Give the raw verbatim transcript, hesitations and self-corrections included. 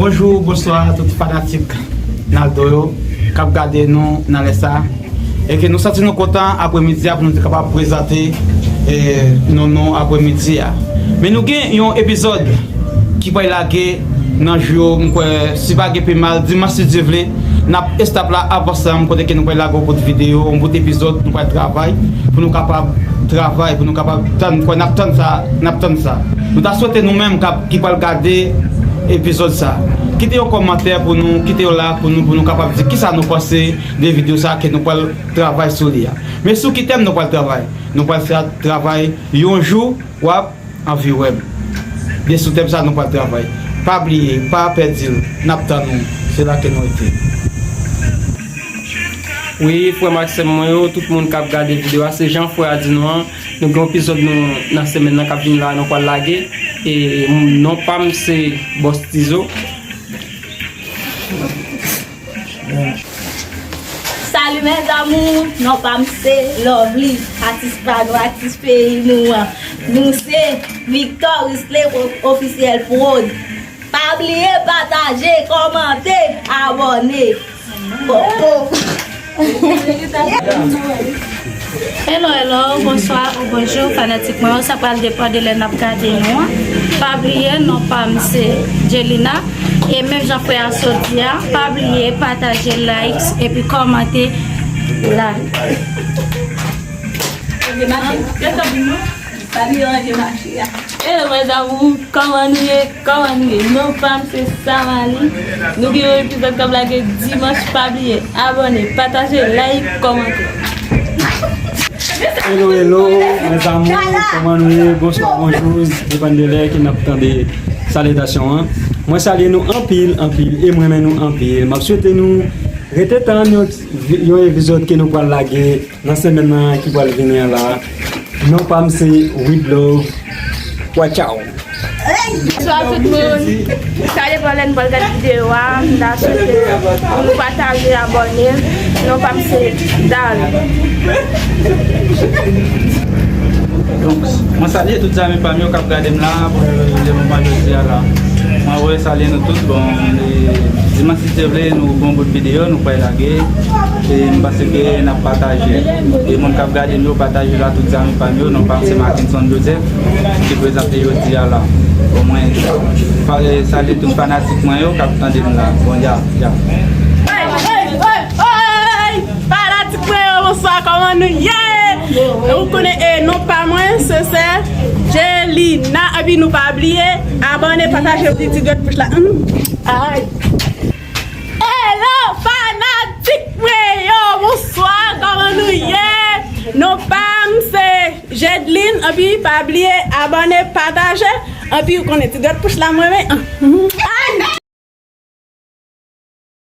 Bonjou, bonswa tout fanatik Naldo yo k ap gade nou nan lè sa. E ke nou santi nou kontan apremidi a pou nou te kapab prezante, eh, nou nou apremidi a. Men nou gen yon epizòd ki pral lage nan jou yo, m kwè, si pa gen pi mal, dimanch si Dye vle, n ap estap la ap ansanm kote ke nou pral lage yon bout videyo, yon bout epizòd, nou pral travay pou nou kapab travay, pou nou kapab tann, m kwè n ap tann sa, n ap tann sa. Nou ta swete nou menm k ap, ki pral gade epizòd sa, kite yon kòmantè pou nou, kite yon like pou nou, pou nou kapab di kisa nou panse de videyo sa ke nou pral travay sou li a. Men sou ki tèm nou pral travay? Nou pral fè travay yon jou w ap anvi wè m. De sou tèm sa nou pral travay. Pa bliye, pa pèdi l. N ap tann ou. Se la ke nou rete. Wi, frè m ak sè m mwen yo, tout moun k ap gade videyo a, se jan frè a di nou an, nou gen yon epizòd nou nan semèn nan k ap vini la, nou pral lage. E non pa m se Bòs Tizo. Salut mes amours, non pa m se Lovely, atis pa nou, atis peyi nou an. Nou se Victor Risley Officiel Prod. Pa bliye pataje, kòmante, abòne. Kòkò. Hello, hello, bonswa ou bonjou, fanatik mwen yo, sa pral depann de lè n ap gade nou an. Pa bliye, non pa m se Jelina. E menm jan frè a sot di a, pa bliye pataje, like, epi kòmante la. Sa li ranje mache a. Hello mes amours, kòman nou ye? Kòman nou ye? Non pa m se Samali. Nou gen yon epizòd k ap lage dimanch, pa bliye abòne, pataje, like, kòmante. Hello, hello, mes amours, kòman nou ye? Bonswa, bonjou, depann de lè ke n ap tande salitasyon an. Mwen salye nou anpil, anpil, e mwen renmen nou anpil. M ap swete nou rete tann yon, yon epizòd ke nou pral lage nan semèn nan ki pral vini an la. Non pa m se Widlove. Watch out. Bonswa tout moun. Sa depann lè nou pral gade videyo a. M ta swete pou nou pataje, abòne. Non pa m se Dal. Donk, mwen salye tout zanmi pa m yo k ap gade m la pou le moman jodi a la. Mwen wè salye nou tout. Bon, e, dimanch si Dye vle, nou gon bout videyo, nou pral lage. E m panse ke n ap pataje. E moun k ap gade m yo, pataje la tout zanmi pa m yo. Non pa m se Martinson Joseph, ki prezante jodi a la. Bon, mwen pa, e, salye tout fanatik mwen yo k ap tande m la. Bon, ya, ya. Hey, hey, hey, hey! Fanatik mwen yo, bonswa, kòman nou ye? Ou konnen, e, non pa mwen, se sè Jelina. Epi nou pa bliye, abòne, pataje, ti dwèt pouch la. Hmm. Ay. Hello, fanatik mwen yo, bonswa, kòman nou ye? Non pa m se Jedline, epi pa bliye, abòne, pataje, epi ou konnen ti dwèt pouch la, mwen, men.